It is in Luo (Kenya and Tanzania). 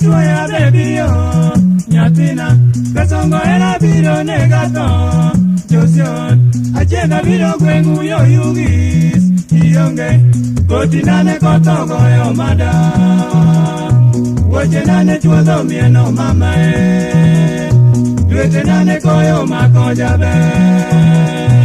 chuoya bebiyo nyathina kasongo era biro nega tho Josion achienda biro gweng'u yo yugis ionge koti nane koth ogoyo mada wuoche nane chuodho mieno mama e lwete nane koyo mako jaber.